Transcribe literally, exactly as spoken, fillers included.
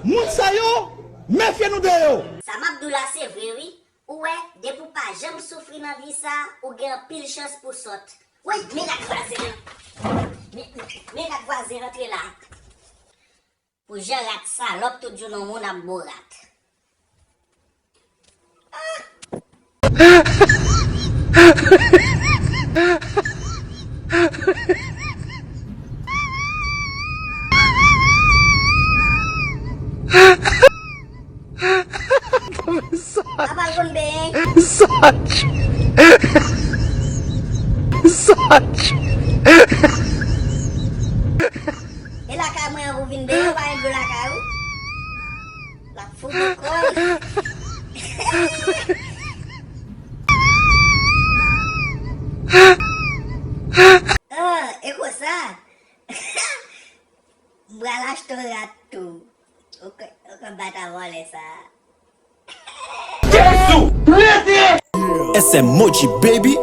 Moun sa yo, mefye nou de yo. Sa m ap di w la se vre wi. Ou wè, depi w pa janm soufri nan vi sa, ou gen anpil chans pou sòt. Woy, men rat vwazen an. Men, men rat vwazen antre la. Pou jan rat salòp, tout jounen yon moun ap bo rat. Apa l konn benyen? Sòch. Sòch. E lakay mwen an pou vin benyen, ou pa gen dlo lakay ou? L ap fout nan kò l. Ah, e konsa? M pral achte yon rat tou. Ou ka, ou ka bat avè lè sa a. Jezi! Rete! S M Moji, baby.